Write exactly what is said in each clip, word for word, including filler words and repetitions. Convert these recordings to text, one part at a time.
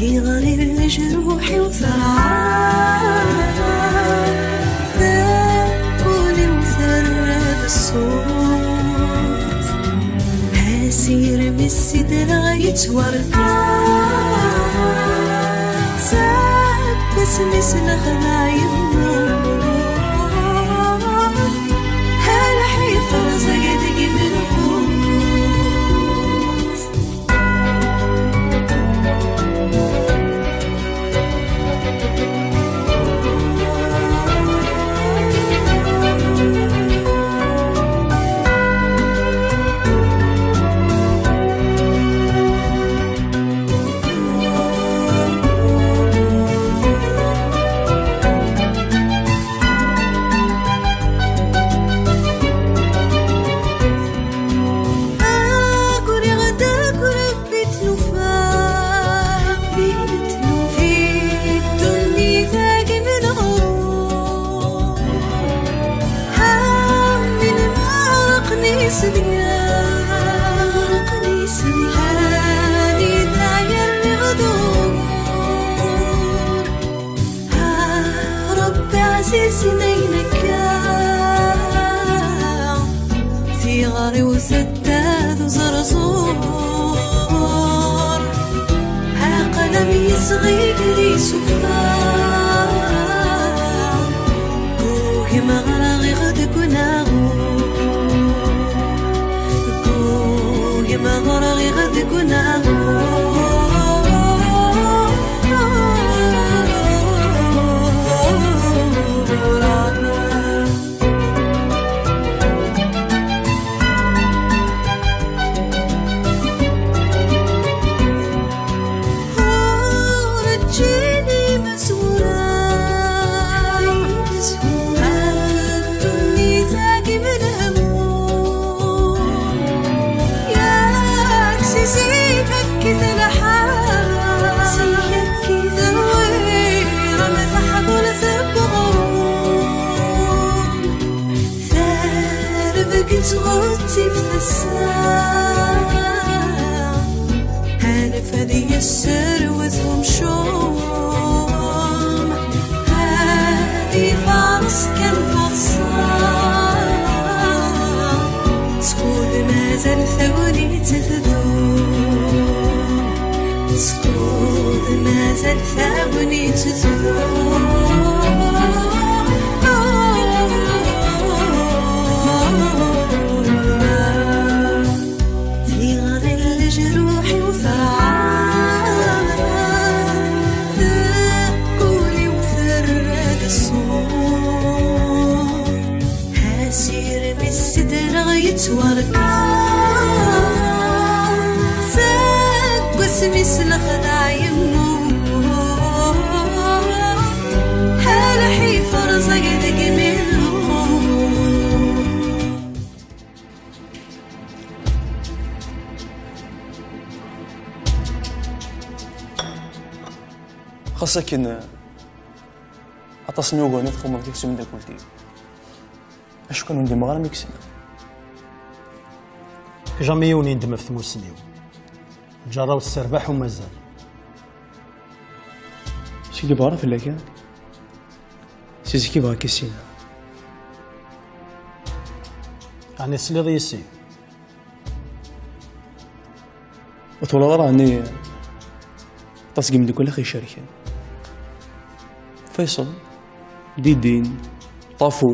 Iɣli lejruḥ-iw terɛa, taquli-w terra-d ṣṣut. Asirem i sidreɣ yettwarka, seg wasmi s-nexdeɛ yemma. Lḥif rẓag deg imenqus. Aguriɣ-d akk Rebbi tlufa, Rebbi tlufa, di ddunit-agi menɣur. Amin meɣraqen isebgan, meɣraqen isebgan, anida yerriɣ d ugur. Ah, Rebbi ɛzizen ayen akka, tiɣri-w tedda d uẓerẓur. Aqlam yesɣi gar isufar, gugem ɣraɣ-iɣ deg unaɣur, gugem ɣraɣ-iɣ deg unaɣur. Ur ǧǧin imezwura, imezwura, ɣef ddunit-agi menhum. Yak si zik akkit lḥal, si zik akkit lḥal, terwir am teḥbult n uɣrum. Tarbeǧ tettɣettib tasa, anef ad yesserwet umcum, ad ifaṛes kan taḍsa. Skud mazal tagnit tdum, skud mazal tagnit tdum. Tiɣri n lejruḥ-iw terɛa, taquli-w terra-d ṣṣut. Asirem i sidreɣ yettwarka, seg wasmi s-nexdeɛ yemmut. Lḥif rẓag deg imenqus. Xas akken, aṭas n wugurn i txummeḍ deg-s tmeddakelt-iw. Acu kan ur ndimeɣ ara mi k-ssneɣ. Jamais yiwen yendem ɣef tmussni-w. Ǧarraw tesserbaḥ u mazal. Seg yebɣa fell-ak, a? Si zik i bɣa k-issineɣ. Ɛni tesliḍ yis-i? Ur twalaḍ ara ɛni aṭas n yimeddukal i ɣ-icerken? Faysel, Didin, Ṭafu,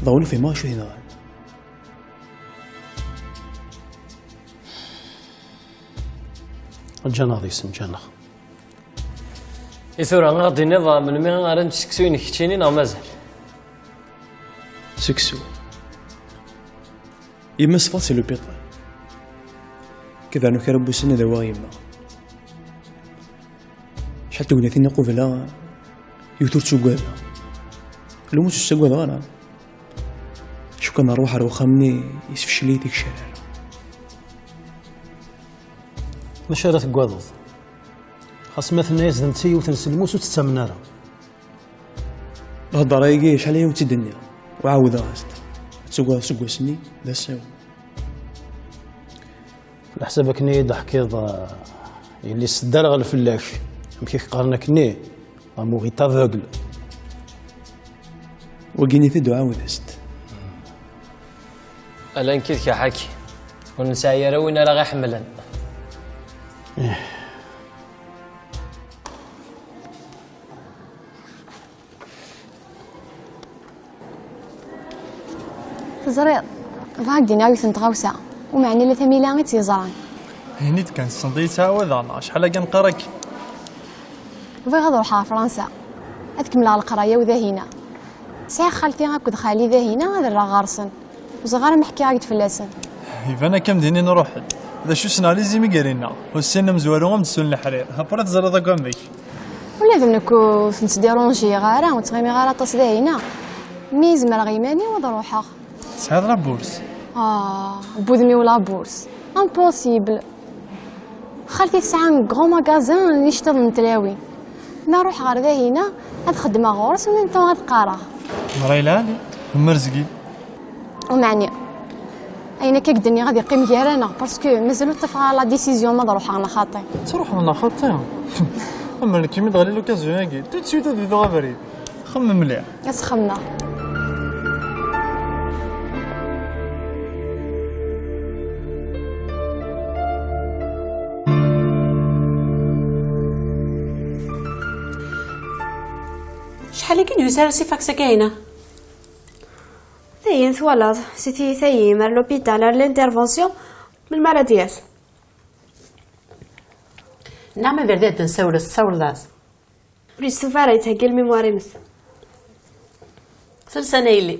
daɣen ur fhimeɣ acu i t-yenɣan. Ǧǧan-aɣ deg-sen, ǧǧan-aɣ. I tura, ad ɣ-d-tiniḍ melmi ara nečč seksu-inek keččini neɣ mazal? Seksu. Yemma teffeɣ si l'hôpital. Ked rnu kra n wussan ad awiɣ yemma. Acḥal n tegnatin i qubleɣ, yiwet ur ttuggadeɣ. Lmut ur tt-ttaggadeɣ ara. Cukkeɣ nruḥ ar wexxam-nni yesfecel-iyi deg ccrar. Maca ara teggadeḍ. Xas ma tenna-yas d netta yiwet n selmus ur tt-ttamen ara. Lhedra-agi acḥal aya ur tt-id-nniɣ, u ɛawdeɣ-as-d. Ad tugadeḍ seg wass-nni d asawen. Leḥsab akken i yi-d-teḥkiḍ, eh, Yelli-s tedderɣel fell-ak. Amek i k-qqaren akkenni? L'amour est aveugle. Wagini-t-id uɛawed-as-d. Ala nekk d-kaḥ-agi. Ur nesɛi ara win ara ɣ-iḥemmlen. Teẓriḍ, bɣiɣ ad k-d-iniɣ yiwet n tɣawsa, u meɛni la Tamila i tt-yeẓran. Ini-d kan, tessneḍ-iyi ttɛawadeɣ, neɣ acḥal akka neqqar akka? Bɣiɣ ad ruḥeɣ ɣer Fransa, ad kemmleɣ leqraya-w dahina. Sɛiɣ xalti akked xali dahina, ad rreɣ ɣer-sen. Ur ẓriɣ ara ma ḥkiɣ-ak-d fell-asen. Iban akka am din i nruḥ-d. D acu sneɣ lizim i gar-inna. Hussin amezwaru am d-ssun leḥrir. Après teẓriḍ akk amek. Ula d nekk ur ten-ttdiṛunjiyeɣ ara, ur ttɣimiɣ ara aṭas dahina. Mi zemreɣ iman-iw ad ruḥeɣ. Tesɛiḍ la bourse? Ah, n wudem-iw la bourse. Impossible. Xalti tesɛa un grand magasin n yiceṭṭiḍen n tlawin. Ma ruḥeɣ ɣer dahina, ad xeddmeɣ ɣur-s, en même temps ad qqareɣ. Mray lɛali, ummer zgil. U meɛni, ayen akka i k-d-nniɣ ad yeqqim gar-aneɣ, parce que mazal ur ṭṭafeɣ ara la décision ma ad ruḥeɣ neɣ xaṭi. Ad truḥeḍ neɣ xaṭi? Am nekk, mi d-ɣli l'occasion-agi, tout de suite ad bduɣ abrid. Xemmem mliḥ. Ad s-xemmemeɣ. Acḥal i k-d-yusa si Fax-agi-ina? Tayi, twalaḍ, si tiyita-yi, ar l'hôpital, ar l'intervention, melmi ara d-yas? Neɣ ma d ar d ad nsawel, tessawleḍ-as. Ur yestufa ara yettheggi lmimwar-ines. Selsan a yelli.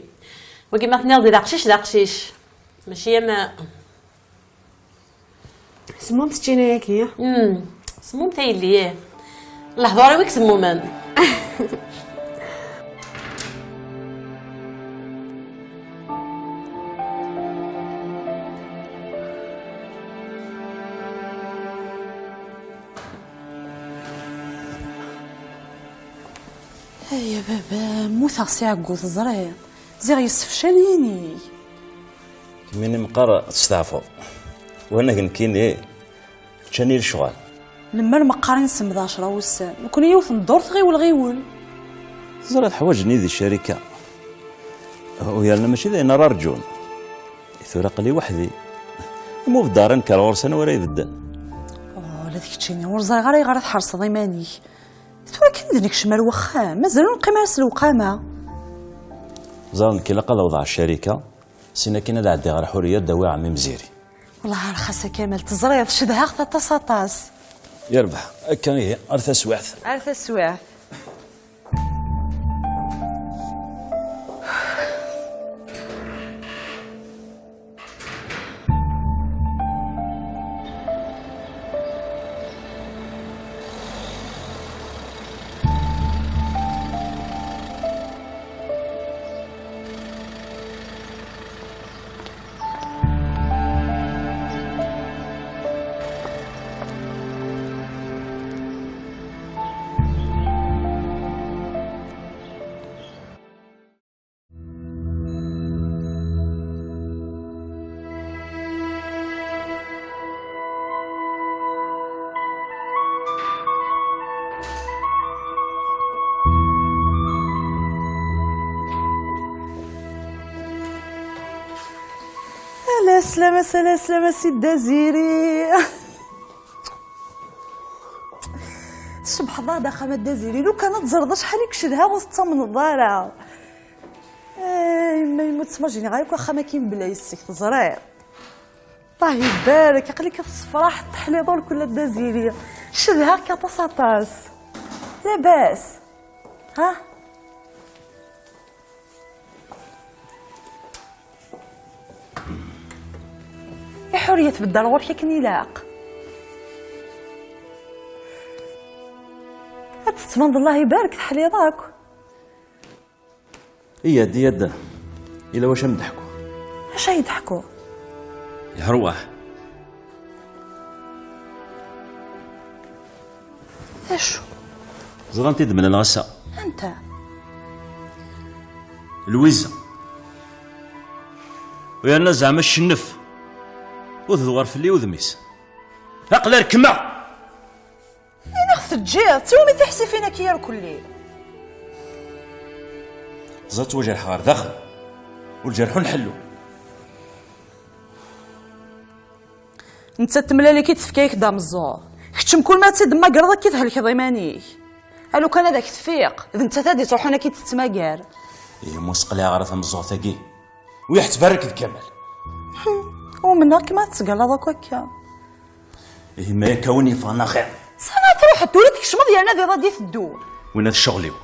Wagi ma tenniḍ-d d aqcic, d aqcic. Mačči am... Semmum teččina-yagi? Mm. Semmum a yelli, ih. Lehdur-iw i isemmumen. Ay a baba, mmuteɣ si ɛeggu, teẓriḍ. Ziɣ yessefcal yinig. Kemmini meqqar ad testeɛfuḍ. Wanag nekkini, ččan-iyi lecɣal. Lemmer meqqar i nsemmed ɛecra wussan, nekkni yiwet n ddurt ɣiwel ɣiwel. Teẓriḍ ḥwaǧen-iyi di ccarika. U yerna mačči d ayen ara rǧun. Tura aql-i weḥd-i. Am ubeddaṛ i nekker ɣur-s, anwa ara ibedden? Oh, ula d keččini, ur ẓriɣ ara ayɣer i tḥerseḍ iman-ik. Tura kan i d-nekcem ar wexxam, mazal ur neqqim ara s lewqama. Ẓer, nekk ilaq ad awḍeɣ ɣer ccarika, sin akin ad ɛeddiɣ ɣer Ḥuriya ad d-awiɣ ɛemmi Mziri. Wellah rxas a Kamal, teẓriḍ, cedhaɣ-t aṭas, aṭas. Yerbeḥ, akka ihi, ar taswiɛt. Ar taswiɛt. Ala sslama-s, ala sslama-s i Dda Ziri. Tcebḥeḍ-aɣ-d axxam a Dda Ziri, lukan ad teẓreḍ acḥal i k-cedhaɣ ur tettamneḍ ara. Ay, ma yemmut smajineɣ akk axxam-agi mebla yes-k, teẓriḍ. Allah ibarek, aql-ik tessefraḥ, teḥliḍ ur kul a Dda Ziri. Cedhaɣ-k aṭas, aṭas. Labas? Ha? Iḥuriya tbeddel ɣur-k akken ilaq. Ad tettbaneḍ, Allah ibarek, teḥliḍ akk. Iyya-d, iyya-d. Yella wacu am-d-ḥkuɣ. Acu ay d-ḥkuɣ? Yerwaḥ. D acu? Ẓran-t-id mlaleɣ ass-a. Anta? Lwiza. U yerna zeɛma tcennef. Ur tedwar fell-i udem-is. Aql-i rekmeɣ. Teǧǧiḍ-tt iwumi tiḥsifin-agi irkelli? Ẓer ttwajerḥeɣ ɣer daxel. Ur ǧerḥun ḥellu. Nettat temlal-ik-id tefka-yak-d ameẓẓuɣ. Kečč mkul ma ad tt-id-temmagreḍ akka i thelkeḍ iman-ik. A lukan ad ak-tfiq, d nettat ad ittruḥun akka i tettmagar. Ihi museqliɛ ara tameẓẓuɣt-agi. Ur yeḥtbarek d Kamal. Umneɣ-kem ad tettgallaḍ akk akka. Ihi ma akka win yeffɣen axir. Sani ad truḥeḍ tura tkecmeḍ yerna d iḍ ad d-iteddu. Winna d ccɣel-iw.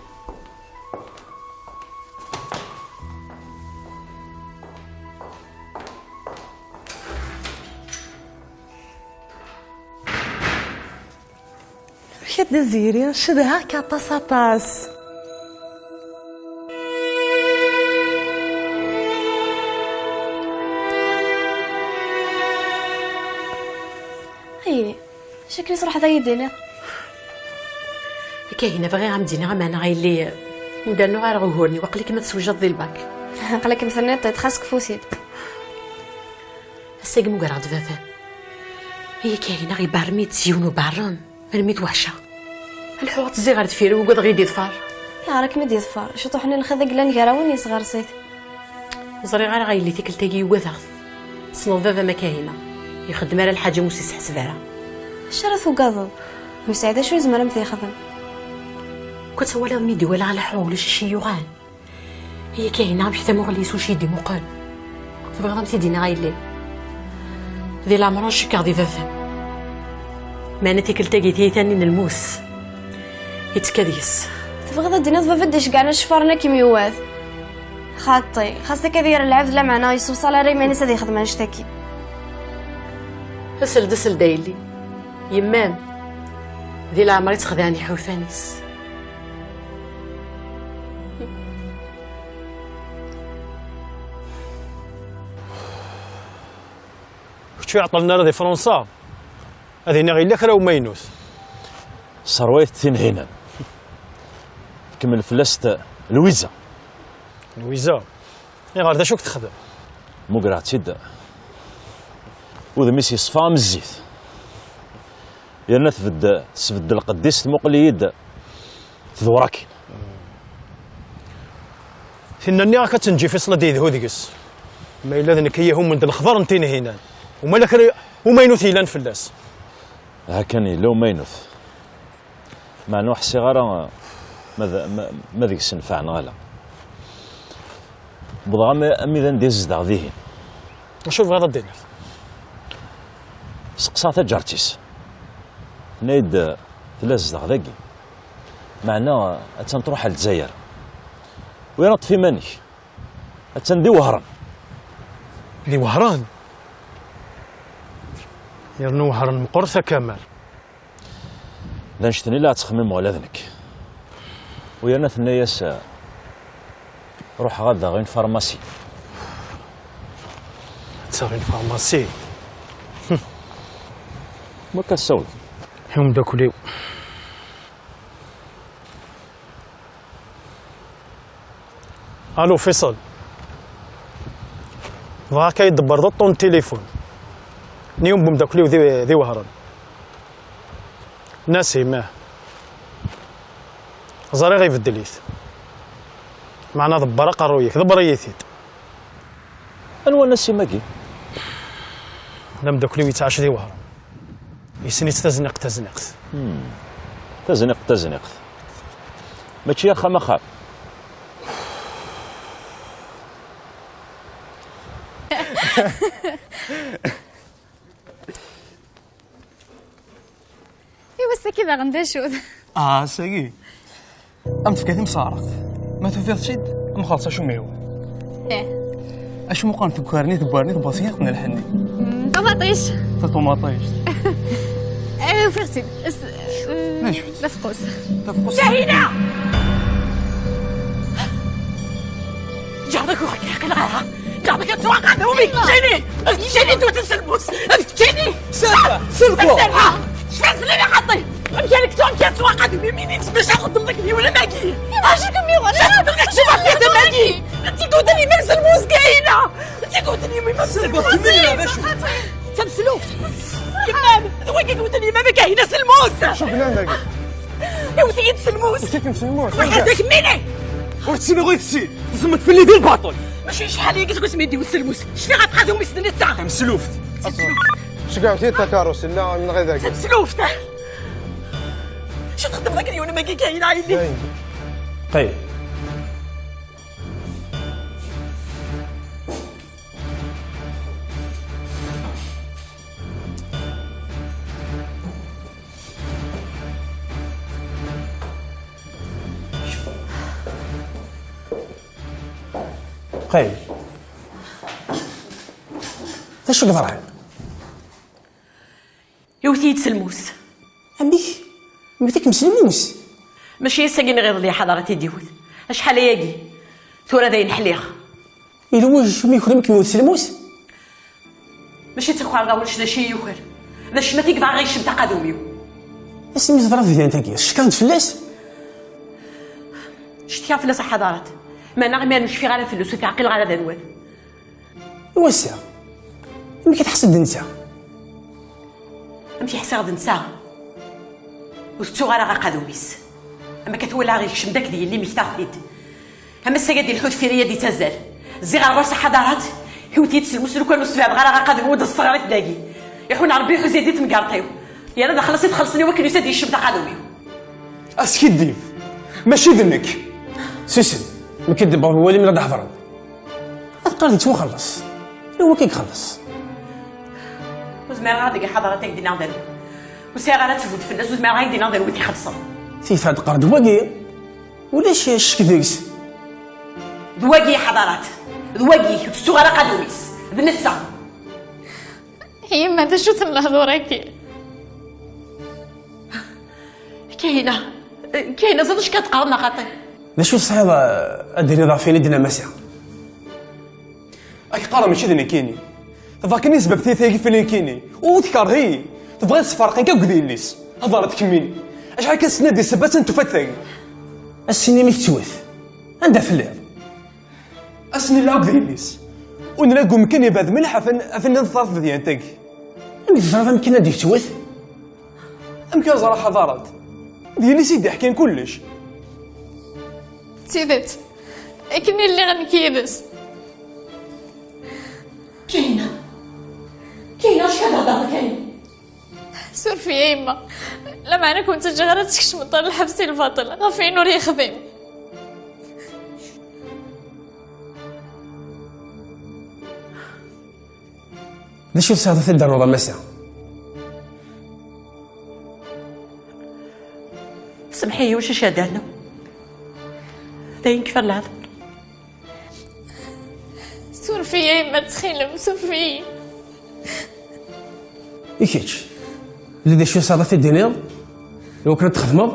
Amek a Dda Ziri, cedhaɣ-k aṭas aṭas. Ayen, acu akken i truḥeḍ ad yi-d-tiniḍ? Akka hina bɣiɣ ad m-d-iniɣ ameɛna a yelli, ur d-rennuɣ ara uguren-iw, aql-ikem ad tsewjeḍ di lbak. Aql-ikem tenniḍ-t-id, xas kfu-t-id. Ass-agi mugreɣ-d baba-m. Ay akka hina ibarmi-d s yiwen ubarren, armi d-weḥceɣ. Lḥuɣ ad tezzi ɣer deffir-iw, ugadeɣ i d-iḍfar. Ayɣer ad kem-id-iḍfar? Ciṭuḥ-nni n lxiḍ i yellan gar-awen yesɣersi-t. Ur ẓriɣ ara a yelli tikkelt-agi ugadeɣ-t. Tessneḍ baba-m a Kahina, ixeddem ara lḥaǧa ur s-isseḥseb ara. Acu ara tugadeḍ? Busaɛid acu yezmer ad m-t-yexdem? Kul ad twaliḍ mi d-iwala a Laḥuɣ ulac acu i yuɣan. Ay a Kahina, amek tamuɣli-s ulac i d-imuqel? Tebɣiḍ ad m-t-id-iniɣ a yelli? Di leɛmer ur cikkeɣ di baba-m. Meɛna tikkelt-agi tiyita-nni n lmus. Yettekka deg-s. Tebɣiḍ ad d-tiniḍ baba d-iceggɛen aceffar-nni ad kem-yewwet? Xaṭi, xas akka ad yerr lɛebd, lameɛna yessewṣal ara iman-is ad yexdem annect-agi. Sel-d, sel-d a yelli. Yemma-m, di leɛmer i tt-xedɛen iḥulfan-is. Kečč ur iɛeṭṭlen ara di Fransa. Ad iniɣ yella kra umaynut. Sserwayet Tinhinan. Tkemmel fell-as t-, Lwiza. Lwiza? Iɣer d acu i k-texdem? Mugreɣ-tt-id. Udem-is yeṣfa am zzit. Yerna tbedd-, tesbedd lqedd-is, tmuqel-iyi-d. Tḍewwer akin. Tinna nniɣ-ak ad tenǧi Fiṣel ad yedhu deg-s. Ma yella d nekk i yehummen d lexbar n Tinhinan. Uma la kra umaynut yellan fell-as. Ha kan yella umaynut. Meɛna ur ḥṣiɣ ara ma d, ma, ma deg-s nnfeɛ neɣ ala. Wwḍeɣ am, am idan d izdeɣ dihin. Acu tebɣiḍ ad d-tiniḍ? Seqsaɣ taǧart-is. Tenna-yi-d tella zdeɣ dagi. Meɛna attan truḥ ar Lezzayer. Win ṭṭef iman-ik. Attan di Wehran. Di Wehran? Yernu Wehran meqqret a Kamal. D annect-nni la ttxemmimeɣ ula d nekk. U yerna tenna-yas, ruḥeɣ ad d-aɣeɣ une pharmacie. Ad taɣeɣ une pharmacie. Ma akka tessawleḍ. I umeddakel-iw. Allo Faisal. Bɣiɣ-k ad yi-d-tḍebbreḍ uṭṭun n tilifun. N yiwen n umeddakel-iw di, di Wehran. Nasim, ah. Ẓriɣ ibeddel-it. Meɛna ḍebber aqerruy-ik, ḍebber-iyi-t-id. Anwa Nasim-agi? D ameddakel-iw yettɛac di Wehran. Yessen-itt tazniqt, tazniqt. Hmm. Tazniqt, tazniqt. Mačči axxam, axxam. Iwa, ass-agi daɣen d acu-t? Ah, ass-agi. Am tefka timseɛreqt. Ma tufiḍ-tt-id, am xelṣ acumi-w. Eh. Acu meqqren tebkarni, tebwarni, tebbasin, yakk n lḥenni. Mm, ṭumaṭic. Taṭumaṭict. Eh, ufiɣ-tt-id. S-, mm, d acu-tt? Tafqust. Tafqust. Kahina! Ǧeɛḍ-ak uxek, aql-aɣ ara. Ǧeɛḍ-ak ad ttwaqqad, umi keččini! Keččini dwat n selmus! Keččini! Serha! Serha! Serha! Cfan fell-i xaṭi! Amek ara ktu, amek ara ttwaqqad, imi mini-tt bac ad xeddmeḍ akken i wala magi! Acu kem-yuɣen? Acu kem-yuɣen? Acu kem-yuɣen? Anti d-wwten yemma-m s lmus, Kahina? Anti d-wwten yemma-m s lmus? Tamesluft! Yemma-m! D wagi d-wwten yemma-m, Kahina, s lmus! Acu gnan dagi? Iwet-iyi-d s lmus. Iwet-ikem s lmus. Ur ḥerrek mini. Ur ttiliɣ ur tessin. Tezmeḍ fell-i di lbaṭel. Mačči acḥal yagi seg wasmi i d-iwet s lmus. Cfiɣ ɣef xadum-is d netta. Tamesluft. Tamesluft. Ceggɛet-iyi takarus, illa, menɣi dagi. Tamesluft. Acu txeddmeḍ akken yiwen am wagi kan, a yelli? Qim. Qim. D acu yeḍran? Iwet-iyi-d s lmus. Amek? Iwet-ikem s lmus? Mačči ass-agi neɣ iḍelli ḥadaret i d-iwet. Acḥal ayagi? Tura dayen ḥliɣ. Ilwej mi yuker mi kem-iwet s lmus? Mačči d takerḍa ulac d acu i yuker. D acemma i yebɣa ɣa yecmet aqadum-iw. Asmi teḍra tedyant-agi, tcetkam-d fell-as? Cetkaɣ fell-as a ḥadaret. Meɛna imi ur cfiɣ ara fell-as ur t-ɛqileɣ ara d anwa-t. I wass-a, amek i tḥesseḍ d netta? Amek i ḥsiɣ d netta? Ur tettuɣ ara aqadum-is. Am akka twalaɣ yekcem-d akked yelli mmektaɣ-t-id. Am ass-agi ad d-ilḥu deffir-i ad d-ittazzal. Ziɣ ar ɣur-s a ḥadarat, iwet-iyi-d s lmus lukan ur sbeɛdeɣ ara aqadum-iw ad d-tesseɣrit dagi. Iḥun Rebbi iḥuza-yi di temgerṭ-iw. Yerna d axlaṣ i t-xellṣen i wakken yusa-d yecmet aqadum-iw. Askiddib, mačči d nekk. Susem, nekk d Bab Walim la d-hedreḍ. Ad qqar d yettwaxelleṣ. Anwa akka i ixelleṣ? Ur zmireɣ ara deg ḥadarat ak-d-iniɣ d anwa. Ur sɛiɣ ara ttbut fell-as, ur zmireɣ ara ak-d-iniɣ d anwa i t-ixellṣen. Tif ad qqar d wagi. Ulac ccek deg-s. D wagi ḥadarat. D wagi, ur tettuɣ ara aqadum-is. D netta. Yemma, d acu-ten lehdur-agi? Kahina, Kahina, ẓriɣ acu kan teqqareḍ neɣ xaṭi? D acu tesɛiḍ, eh, ad d-tiniḍ ɣef wayen i d-tenna Massa? Ad k-qqareɣ mačči d nekkini. Tebɣa kan ad yesbab tiyita-agi fell-i nekkini. U tkerh-iyi. Tebɣa ad sferqen akk d yelli-s. Hedṛet kemmini. Acḥal kan s-tenna di ssebba-s ad tufa tagi. Ass-nni mi tettwet. Anda telliḍ? Ass nella akk d yelli-s. U nella deg umkan ibɛed mliḥ ɣef, ɣef nniḍen ɣef tedyant-agi. Amek teẓriḍ amkan ad d-yettwet? Amek ara ẓreɣ ḥadaret? D yelli-s i d-iḥkan kullec. D tidet. Akken i lliɣ nekk yid-s. Kahina. Kahina, acu ara d-hedreḍ, Kahina? Suref-iyi a yemma. Lameɛna ur ken-ttaǧǧaɣ ara ad tkecmeḍ ɣer lḥebs i lbaṭel, ɣef wayen ur yexdim. D acu tesɛiḍ ad t-id-ternuḍ a Massa? Semmeḥ-iyi, ulac acu ara d-rnuɣ. D ayen kfan leɛḍur. Suref-iyi a yemma, ttxil-m, suref-iyi. I kečč? Yella d acu tesɛiḍ ad t-id-tiniḍ? Iwakken ad t-txedmeḍ?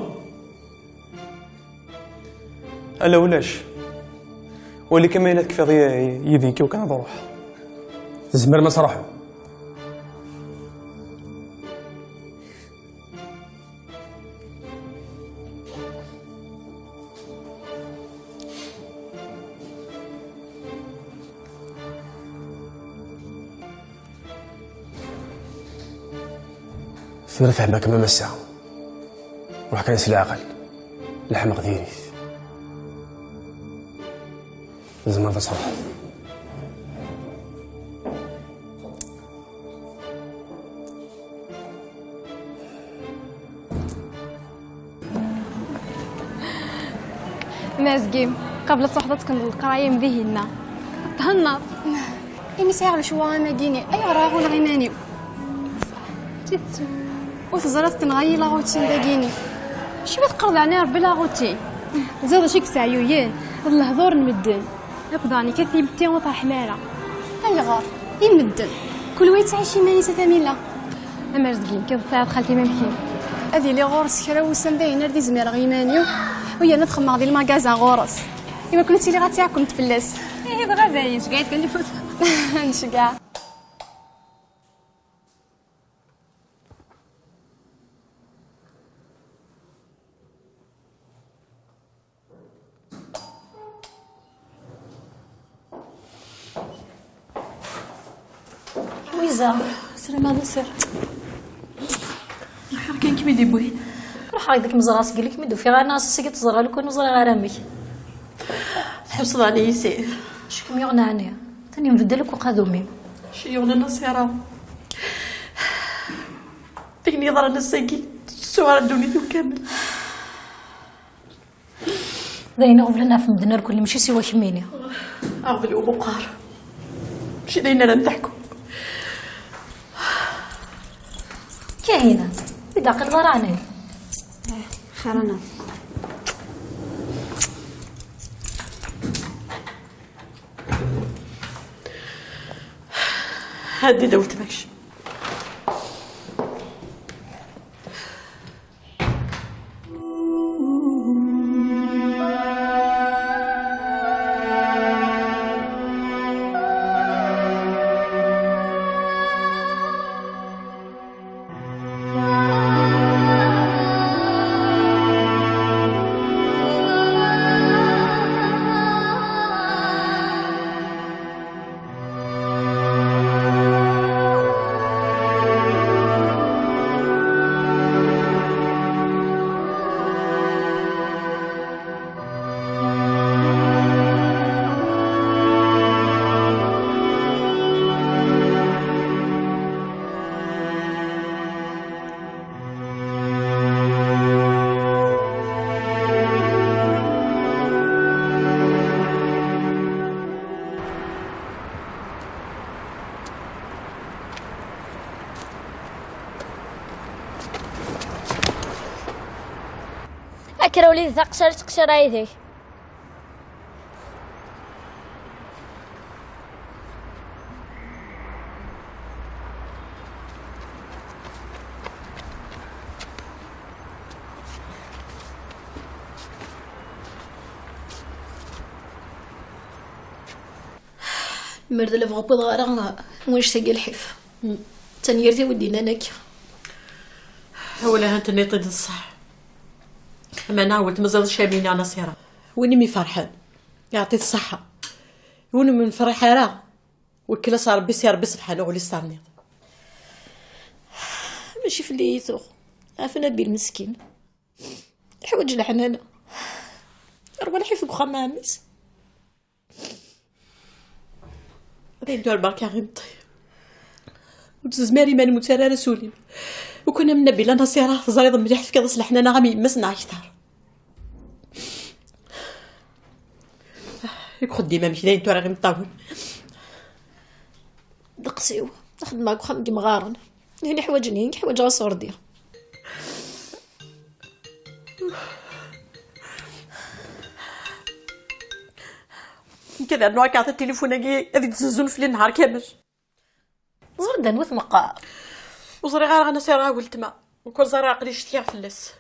Ala ulac. Wali kan ma yella tekfiḍ yi-, yid-i, iwakken ad ruḥeɣ. Tzemrem ad truḥem. Tura fehmeɣ-kem a Massa. Ruḥ kan s leɛqel. Leḥmeq diri-t. Tzemreḍ ad truḥeḍ. Mazgi, qabel ad truḥeḍ ad tkemmleḍ leqraya-m dihin-a. Thennaḍ. Imi sɛiɣ lecɣal am wagini, ayɣer ara ɣunneɣ iman-iw? Ur teẓriḍ tenɣa-yi la routine dagini. Cwi teqqareḍ ɛni Rebbi la routine? Teẓriḍ acu i yesɛeyuyen? D lehdur n medden. Akk daɣen yekkat timetti ur terḥem ara. Ayɣer? I medden. Kul wa yettɛic iman-is a Tamila. Amer zgin kiḍ tesɛiḍ xalti mamkin. Ad iliɣ ɣur-s kra wussan dayen ar d izmireɣ iman-iw, u yerna ad xemmeɣ di lmagazin ɣur-s. Iwakken ur ttiliɣ ad tiɛkumt fell-as. Ihi dɣa dayen, cegɛit kan lfut. Ncegɛ. Lwiza, srem ad nṣir. Ruḥ kan kem-id-iwwin. Ruḥ Ḥaɣ deg mẓra seg lik mi d-ufiɣ ara ass-agi teẓra lukan ur ẓriɣ ara amek. Tḥusseḍ ɛni yis-i? Acu kem-yuɣen ɛni? Tani mbeddel akk uqadum-im. Acu yuɣen a Nasiṛa? Ayen yeḍran ass-agi, tessuɣer ddunit-iw kamel. D ayen iɣeblen ɣef medden irkelli, mačči siwa kemmini. Aɣbel ubuqar. Mačči d ayen ara n-teḥku. Kahina, ur d-ɛqileḍ ara ɛni? Xir-aneɣ. Hadi-d a weltma kečč. Akker a wlidi, taqcart teqcer aydi-k. Mer d lebɣa wwiḍeɣ ara wanect-agi lḥif. Tanyirt-iw i d-yennan akka. Awal ahat tenniḍ-t-id d ṣṣeḥ. Ameɛna weltma ẓriɣ d acu ara m-iniɣ Nasiṛa. Win i m-iferḥen, iɛṭi-t ṣṣeḥḥa. Win ur m-nefriḥ ara, wekkil-as Ṛebbi, si Ṛebbi sebḥan uɣlis terniḍ. Mačči fell-i i tuɣ, ɣef Nabil meskin. Iḥwaǧ leḥnana. Rwa lḥif deg uxxam n ɛemmi-s. Ad yeddu ar berka imeṭṭi. Ur tezmir iman-im, ur ttarra ara s ul-im. Ukun am Nabila Nasira, teẓriḍ mliḥ, tefkiḍ-as leḥnana am yemma-s neɣ akter. Deg uxeddim amek d ayen tura imeṭṭawen. Ddeqs-iw, xeddmeɣ deg uxxam n yemɣaren. Ayen ḥwaǧen-iyi, ḥwaǧeɣ aṣurdi. Nekk ad rnuɣ akka tilifun-agi ad yettzuzzun fell-i nnhar kamel. Ẓriɣ d anwa tmeqqar. Ur ẓriɣ ara Nasira a weltma. Nekk ur ẓriɣ aql-i cetkiɣ fell-as.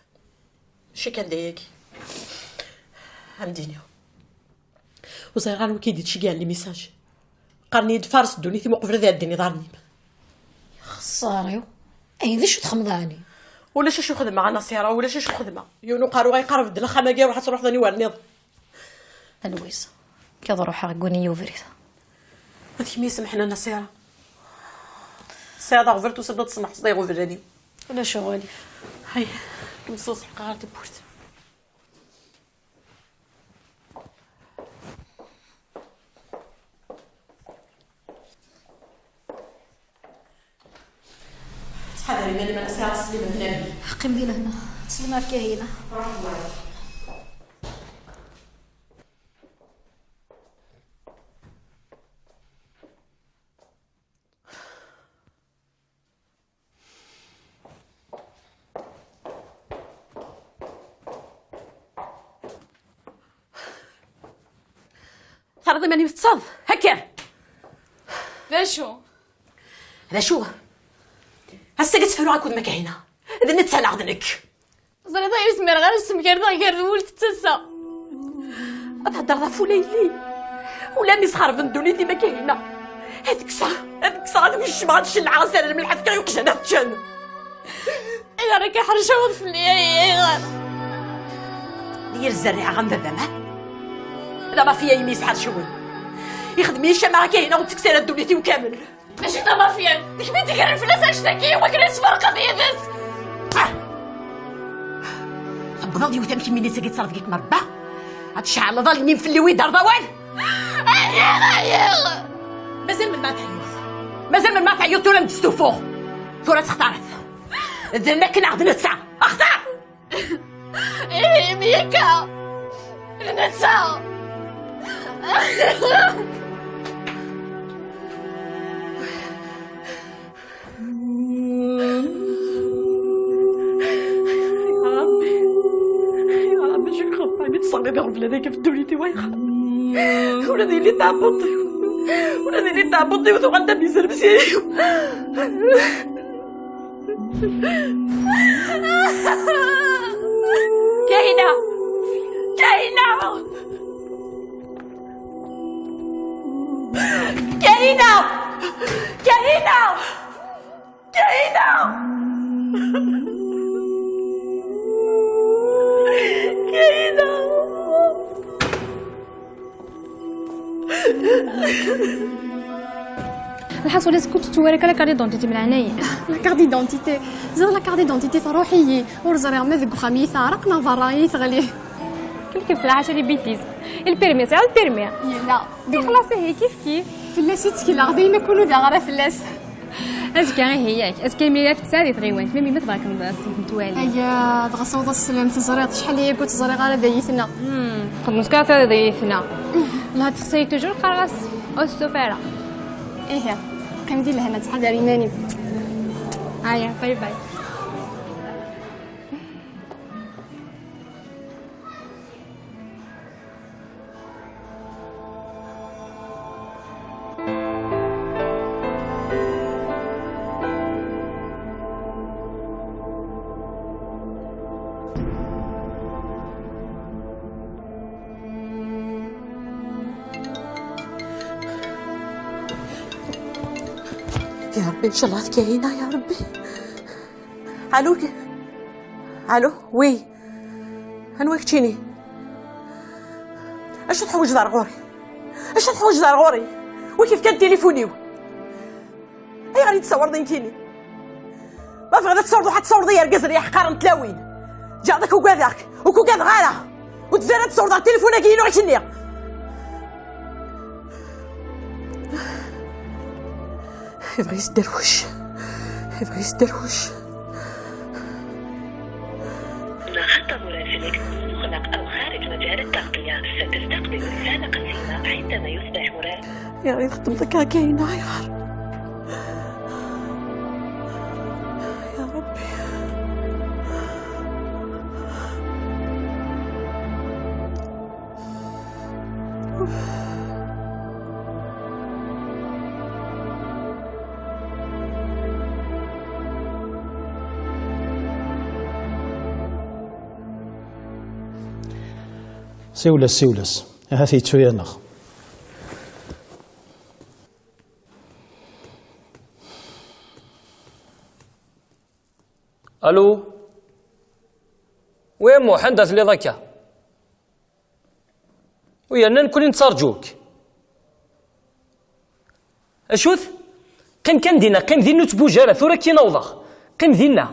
Mačči kan d ayagi. Ad m-d-iniɣ. Ur ẓriɣ ara anwa i k-id-ittceggiɛen les messages. Qqaren-iyi-d fares ddunit-im uqbel ad iɛeddin iḍarren-im. Xeṣṣar-iw. Ay, d acu txedmeḍ ɛni? Ulac acu xedmeɣ a Nasira, ulac acu xedmeɣ. Yiwen uqerru ay iqerreb-d lexxam-agi, ruḥ ad truḥeḍ anwa nniḍen. A Lwiza, nekk ad ruḥeɣ, guni-yi ubrid. D kemm i isemḥen a Nasira. Tesɛiḍ aɣbel, tusiḍ-d ad tsemḥeḍ i uɣbel-agi. Ulac uɣilif. Hay, kem-sseḍseḥqeɣ ɣer tewwurt. Ttḥadar iman-im, a Nasira, teslim ɣef Nabil. Qqim di lehna, teslim ɣef Kahina. Ruḥ ɣur-i. Terriḍ iman-im teṭṭseḍ? Akka! D acu? D acu? Ass-agi ttefruɣ akked Makahina. D netta neɣ d nekk? Ẓriḍ, ur zmireɣ ara ad ssemgardeɣ gar d wul d tasa. Ad theddreḍ ɣef ula yelli. Ula mi sxerben ddunit i Makahina. Ad kkseɣ, ad kkseɣ, ad wejjmeɣ, ad cellɛeɣ asarar n lḥefka i uqjan ad ččen. Ayɣer akka ḥercaweḍ fell-i, ay, ayɣer? D yir zerriɛa am baba-m, ha? D amafya imi yesḥercewen. Ixdem-iyi ccama akka, yina ur ttekkes ara ddunit-iw kamel. Mačči d amafya, d kemm i d-igren fell-as annect-agi i wakken ad sferqeḍ yid-s. Ah! Ḍal yiwet am kemmini sagi ttreḍ deg-k merbba. Ad tceɛleḍ allen-im fell-i wi d-arḍ awal. Ɛyiɣ, ɛyiɣ. Mazal melmi ara teɛyuḍ? Mazal melmi ara teɛyuḍ tura m-d-stufuɣ? Tura ttextaret. D nekk neɣ d netta? Xtar! Ihi, imi akka, d netta. يا ربي، يا ربي، شكرا. عمي تصلي لي ربي هذاك في الدنيا دي ويخا. ولا دي اللي تعبطي، ولا دي اللي تعبطي وتوقع انت بيزر بسيري. كاينة، كاينة، كاينة، كاينة. كاينة! كاينة! الحاصل، إذا كنت توريك la carte d'identité من عينيا. La carte d'identité؟ زاد la carte d'identité تروحي، ور زريغ ما ذق خامي ثارق نا برا يثغلي. كيف كيف العشاء les bêtises. البيرمي، سعر البيرمي. يلا. خلاص، هي كيف كيف. فلاس يتكلغ، دايما كونوا ذا غرا فلاس. Azekka ihi yak, azekka imi ara tsaɛd i tɣiwant, ma mi ma tebɣa kem-twali. Aya, dɣa sawḍ aslam, teẓriḍ acḥal aya ur tt-ẓriɣ ara d ayetma. Hmm, xedmet kan tura d ayetma. Lha txeṣṣay toujours qqareɣ-as ur testuf ara. Ihi, qqim di lehna, ttḥadar iman-im. Aya, bye bye. يا ربي، إن شاء الله تكاينة يا ربي. ألو، ك-، ألو، وي. أنوا كتشيني؟ أش تحوج دار غوري؟ أش تحوج دار غوري؟ وكيف كان تليفوني؟ أي غادي تصور دين كيني؟ ما في غادي تصور، واحد تصور ديال جزر يا حقار نتلاوين. جا داك وكذاك، وكو كذا غالا. وتزرد تصور دار التليفون كينو عشني. يبغي يسدروش، يبغي يسدروش. إن خط مراسلك مغلق أو خارج مجال التغطية. ستستقبل رسالة قصيرة عندما يصبح مراسلك. يا ريت خدمتك كاينة يا رب. يا ربي. Siwel-as, siwel-as. Ahat yettu-yaneɣ. Allô? Oui, Muḥend, a telliḍ akka? U yerna nekkni nettarǧu-k. Acu-t? Qqim kan dinna, qqim dinna ur ttbuj ara, tura kan awḍeɣ. Qqim dinna.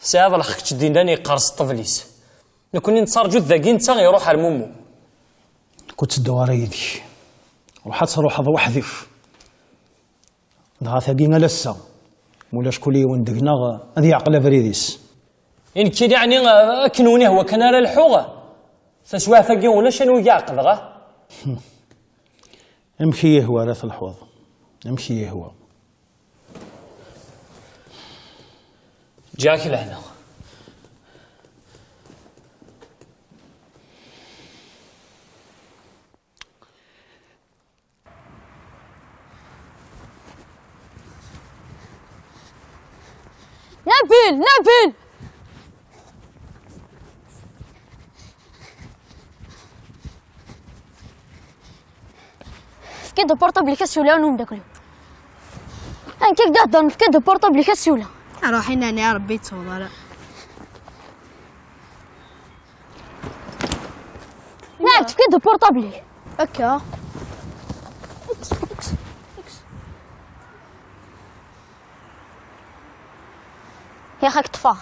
Tesɛiḍ lḥeqq kečč dinna yeqqers ṭṭbel-is. Nekkni nettarǧu-t dagi, netta iruḥ ar Mumu. Ur ttedduɣ ara yid-k. Ruḥ ad truḥeḍ weḥd-k. Dɣa tagi ala ass-a, mulac kul yiwen deg-neɣ ad yeɛqel abrid-is. I nekkini, ɛni akken wen ihwa kan ara lḥuɣ? Taswiɛt-agi ulac anwa i ɛeqleɣ, ah? Amek i yihwa ara telḥuḍ? Amek i yihwa? Ǧǧiɣ-ak lehna. Nabil! Nabil! Efk-d portable-ik ad siwleɣ n umeddakel-iw. Amek i k-d-heddren, efk-d portable-ik ad siwleɣ. Ruḥ inani a Rebbi, ur yettweḍ ara. Naɛd, efk-d portable-ik. Akka. Yak ad k-ṭṭfeɣ.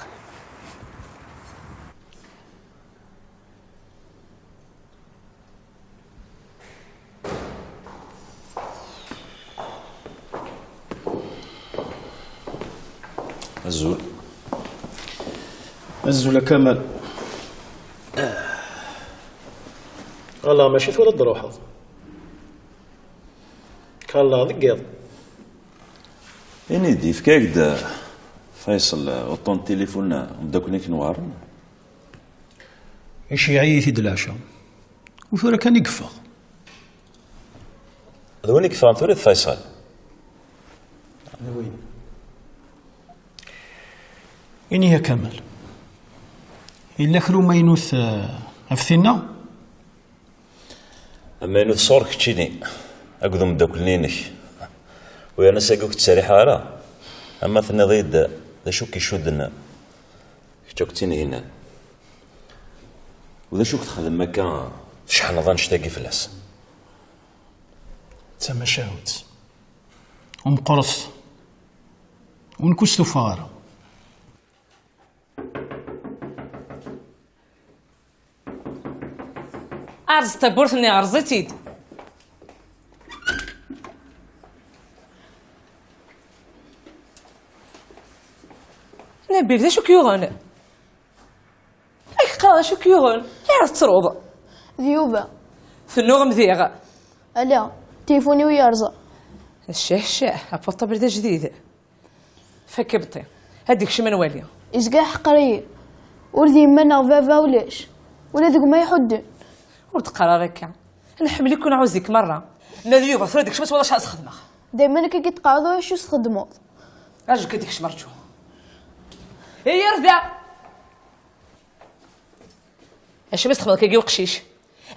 Azul. Azul a Kamal. Ala, mačči tura d-truḥeḍ. Kalla deg iḍ. Ini-d, yefka-ak-d Faysal uṭṭun n tilifun n umeddakel-ik n Wehran? Iceyyeɛ-iyi-t-id leɛca. U tura kan i yeffeɣ. D win i yeffɣen tura d Faysal. D win. Ini-ya Kamal. Yella kra umaynut, eh, ɣef tinna? Amaynut sɣur keččini akked umeddakel-nni-inek. U yerna sagi ur k-ttserriḥeɣ ara. Ama tenniḍ-iyi-d d acu k-icudden kečč akked Tinhinan. U d acu k-texdem akka tceḥneḍ annect-agi fell-as? D tamacahut. U meqqret. U nekk ur stufaɣ ara. Erẓ tawwurt-nni, erẓ-itt-id. Nabil, d acu k-yuɣen? Ay qqareɣ, d acu k-yuɣen? Ayɣer tettruḍ? D Yuba. Tennuɣem diɣ? Ala, tilifun-iw yerẓa. Ccah, ccah, apurṭabl d ajdid. Fakk ibṭi. Ad d-ikcem ad nwali. Yezga iḥeqer-iyi. Ur d yemma neɣ baba ulac. Ula d gma iḥudden. Ur d-qqar ara akka. Nḥemmel-iken, nɛuzz-ik merra. Ma d Yuba tura d-ikcem, ad twalac ad s-xedmeɣ. Dayman akka i d-teqqareḍ, ulac ur s-txeddmeḍ. Rju kan ad ikcem, rju. Iyyir da! Acimi i s-txedmeḍ akka i uqcic?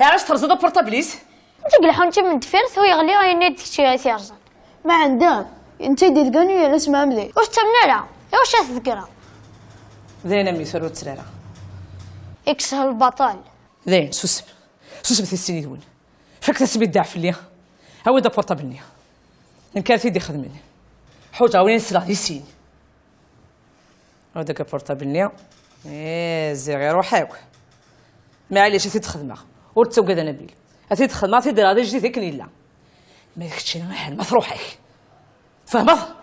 Ɛic terẓiḍ apurṭabl-is? Netta deg lḥunti n deffir, tu yeɣli ayen i d kečč i t-yerẓan. Ma ɛenda, netta i d-idgan u yerna s Mɛemdi. Ur tettamen ara, iwacu ad t-ḍeggreɣ? D ayen a mmi, tura ur ttru ara. Ikkes lbaṭel. D ayen, susem. Susem tissin yid-wen. Fakket-as mi ddeɛ fell-i. Awi-d apurṭabl-nni. Nekk ara t-id-ixedmen. Ḥuǧa win i nesleɣ di sin. Awi-d akka apurṭabl-nni. Ih, ziɣ iruḥ akk. Maɛlic, a t-id-xedmeɣ. Ur ttagad a Nabil. A t-id-xedmeɣ, a t-id-rreɣ d ajdid akken yella. Ma d keččini, aḥal ma truḥ-ak. Tfehmeḍ?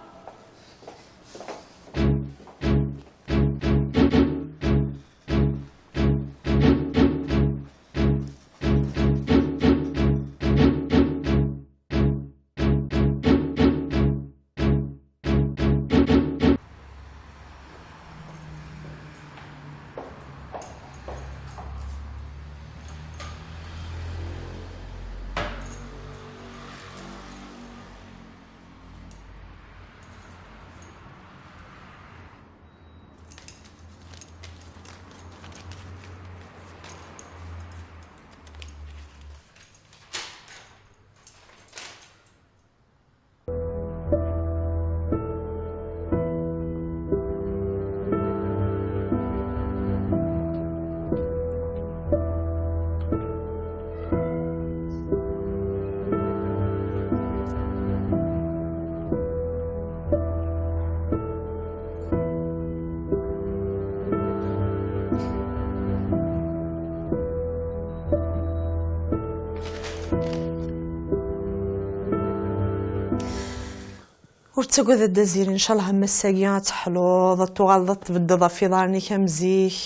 Ur ttagad a Dda Ziri, ncallah am ass-agi ad teḥluḍ, ad tuɣaleḍ ad tbeddeḍ ɣef iḍarren-ik am zik.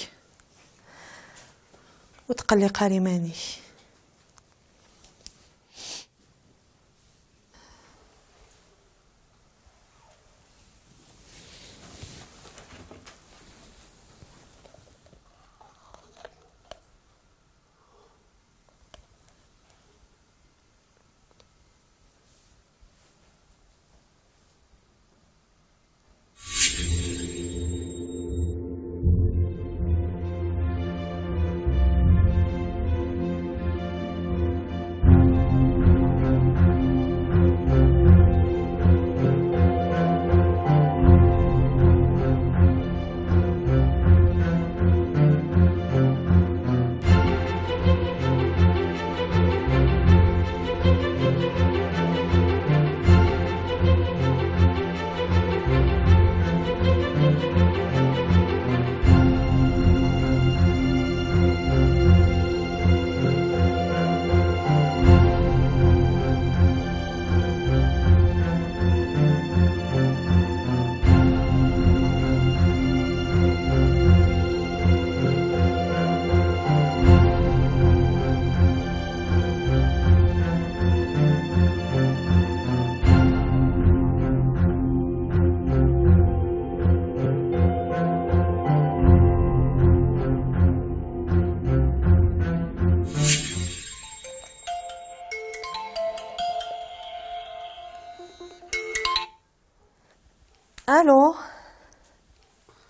Ur tqelliq ara iman-ik. Alo.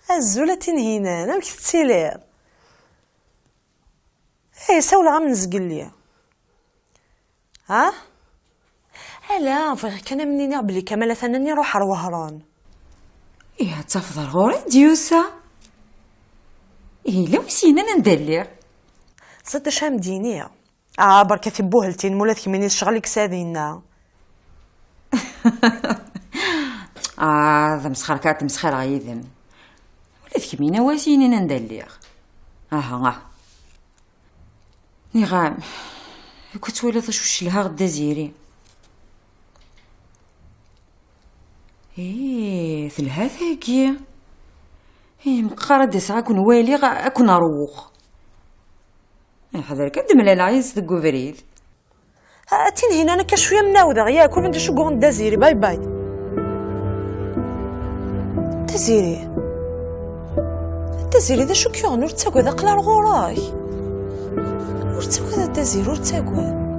Azul a Tinhinan, amek tettiliḍ? Hey, sawleɣ-am-n zgelli. Ha? Ala, bɣiɣ kan a m-iniɣ belli Kamal atan-nni iruḥ ar Wehran. Ih, ad tafeḍ ar ɣur-i d-yusa. Ih, yella wi s-yennan anda lliɣ? Ẓiṭ acu am-d-iniɣ. Ah, berka tibuheltin, mula d kemmini d ccɣel i yesɛa dinna. Ah, d amesxer kan ad tmesxireḍ yid-m. Ula d kemmini a wa s-yinin anda lliɣ. Aha, ah. Niɣ-am, yak ad twaliḍ acu celhaɣ d Daziri. Ih, telha tagi. Ih, meqqar ad d-aseɣ ad ken-waliɣ, ad ken-rwuɣ. Ḥader kan d-mlaleɣ yid-s deg ubrid. A Tinhinan, akka cwiya mnawdeɣ, yak ur d acu yuɣen Daziri, bye bye. Daziri. Daziri, d acu k-yuɣen? Ur ttagad, aql-aɣ ɣur-k. Ur ttagad a Daziri, ur ttagad.